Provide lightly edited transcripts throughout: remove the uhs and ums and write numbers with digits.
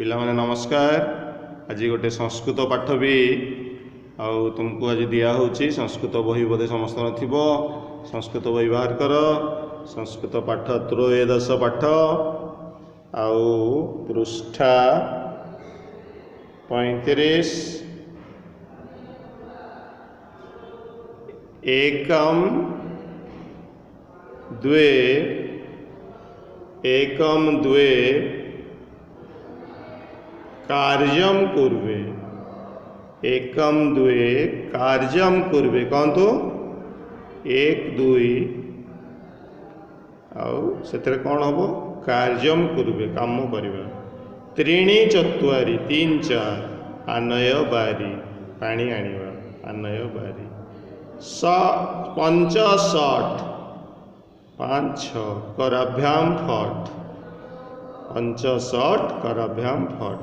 ପିଲାମାନେ ନମସ୍କାର। ଆଜି ଗୋଟେ ସଂସ୍କୃତ ପାଠ ବି ଆଉ ତୁମକୁ ଆଜି ଦିଆହେଉଛି। ସଂସ୍କୃତ ବହି ବୋଧେ ସମସ୍ତଙ୍କର ଥିବ। ସଂସ୍କୃତ ବହି ବାହାର କର। ସଂସ୍କୃତ ପାଠ ତ୍ରୟୋଦଶ ପାଠ ଆଉ ପୃଷ୍ଠା 35। ଏକମ୍ ଦ୍ୱେ एकम द्वे कार्यम कुर्वे। एकम द्वे कार्यम कुर्वे कहतु 1 2 ଆଉ ସେଥିରେ କ'ଣ ହେବ? କାର୍ଯ୍ୟମ କୁର୍ବେ କାମ କରିବା। ତ୍ରିଣି ଚତ୍ୱାରି 3 4 ଆନୟ ବାରି ପାଣି ଆଣିବା ଆନୟ ବାରି। 5 ଷଟ୍ 5 6 କରାଭ୍ୟାମ ଫଟ୍ 5 ଷଟ୍ କରାଭ୍ୟାମ ଫଟ୍।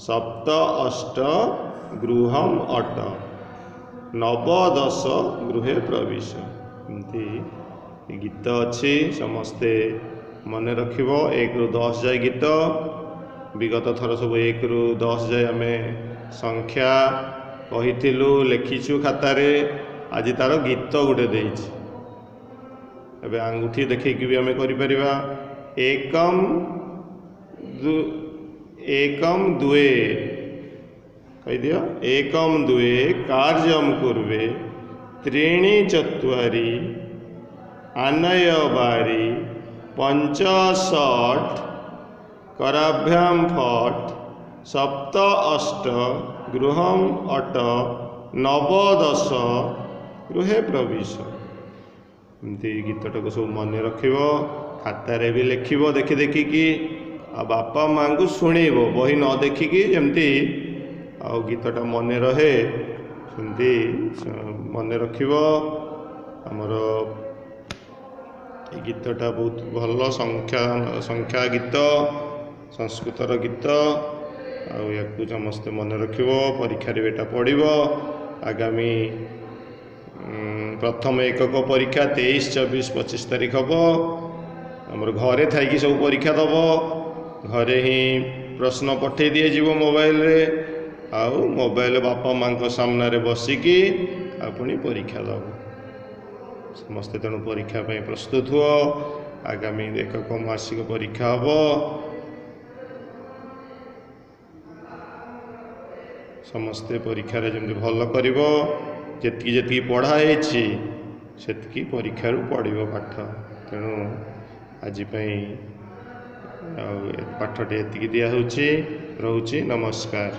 7 8 ଗୃହମ ଅଟ 9 10 ଗୃହେ ପ୍ରବିଶ। ଏମିତି ଗୀତ ଅଛି, ସମସ୍ତେ ମନେ ରଖିବ। 1ରୁ 10 ଯାଏ ଗୀତ। ବିଗତ ଥର ସବୁ 1ରୁ 10 ଯାଏ ଆମେ ସଂଖ୍ୟା କହିଥିଲୁ, ଲେଖିଛୁ ଖାତାରେ। ଆଜି ତାର ଗୀତ ଗୋଟେ ଦେଇଛି। ଏବେ ଆଙ୍ଗୁଠି ଦେଖେଇକି ବି ଆମେ କରିପାରିବା। ଏକମ୍ ଏକମ୍ ଦୁଏ କହିଦିଅ। ଏକମ୍ ଦୁଏ କାର୍ଯ୍ୟମ୍ କୁର୍ବେ ତ୍ରୀଣି ଚତ୍ୱାରି ଆନୟ ବାରି 5 ଷଟ୍ କରାଭ୍ୟାମ ଫଟ୍ 7 8 ଗୃହମ ଅଟ 9 10 ଗୃହେ ପ୍ରବିଶ। ଏମିତି ଗୀତଟାକୁ ସବୁ ମନେ ରଖିବ, ଖାତାରେ ବି ଲେଖିବ ଦେଖି ଦେଖିକି, ଆଉ ବାପା ମାଆଙ୍କୁ ଶୁଣେଇବ ବହି ନ ଦେଖିକି, ଯେମିତି ଆଉ ଗୀତଟା ମନେ ରହେ ସେମିତି ମନେ ରଖିବ। ଆମର ଏ ଗୀତଟା ବହୁତ ଭଲ ସଂଖ୍ୟା ଗୀତ, ସଂସ୍କୃତର ଗୀତ, ଆଉ ୟାକୁ ସମସ୍ତେ ମନେ ରଖିବ। ପରୀକ୍ଷାରେ ବି ଏଇଟା ପଡ଼ିବ। ଆଗାମୀ ପ୍ରଥମ ଏକକ ପରୀକ୍ଷା 23 24 25 ତାରିଖ ହେବ। ଆମର ଘରେ ଥାଇକି ସବୁ ପରୀକ୍ଷା ଦେବ। ଘରେ ହିଁ ପ୍ରଶ୍ନ ପଠାଇ ଦିଆଯିବ ମୋବାଇଲରେ, ଆଉ ମୋବାଇଲ ବାପା ମାଆଙ୍କ ସାମ୍ନାରେ ବସିକି ଆଉ ପୁଣି ପରୀକ୍ଷା ଦେବ। ସମସ୍ତେ ତେଣୁ ପରୀକ୍ଷା ପାଇଁ ପ୍ରସ୍ତୁତ ହୁଅ। ଆଗାମୀ ଏକକ ମାସିକ ପରୀକ୍ଷା ହେବ। ସମସ୍ତେ ପରୀକ୍ଷାରେ ଯେମିତି ଭଲ କରିବ, ଯେତିକି ଯେତିକି ପଢ଼ା ହେଇଛି ସେତିକି ପରୀକ୍ଷାରୁ ପଢ଼ିବ ପାଠ। ତେଣୁ ଆଜି ପାଇଁ ଆଉ ପାଠଟି ଏତିକି ଦିଆହେଉଛି। ରହୁଛି, ନମସ୍କାର।